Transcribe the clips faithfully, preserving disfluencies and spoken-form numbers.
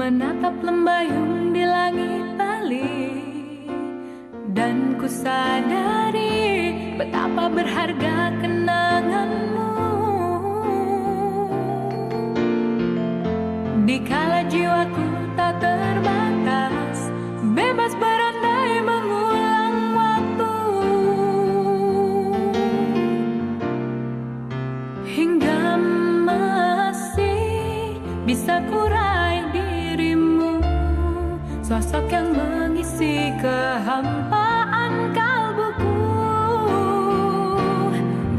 Menatap lembayung di langit Bali, dan ku sadari betapa berharga kenanganmu. Dikala jiwaku tak terbatas, bebas berandai mengulang waktu. Hingga masih bisa kurai dirimu, sosok yang mengisi kehampaan kalbuku.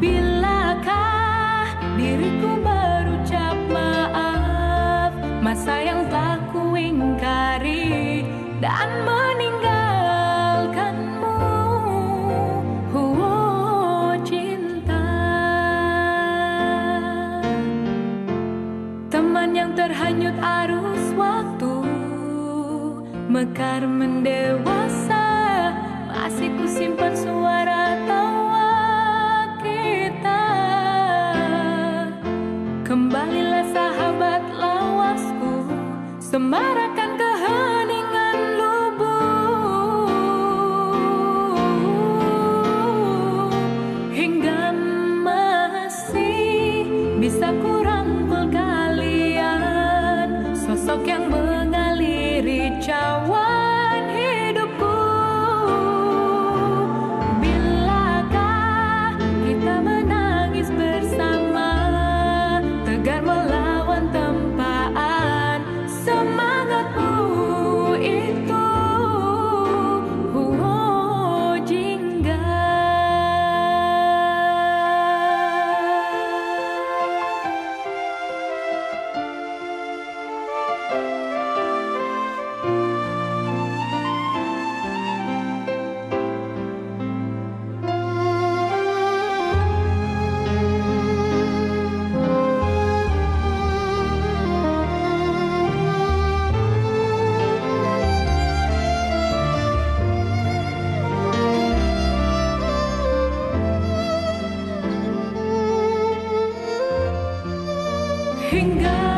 Bilakah diriku berucap maaf, masa yang tak kuingkari dan meninggalkanmu. Huo, cinta, teman yang terhanyut arus waktu, mekar mendewasa, masih kusimpan suara tawa kita. Kembalilah sahabat lawasku, semarakan keheningan lubuh. Hingga masih bisa kurangkul kalian, sosok yang mengaliri cawan hidupku. Bilakah kita menangis bersama, tegar melawan tempaan semangatmu itu? Huo, jingga. Hingga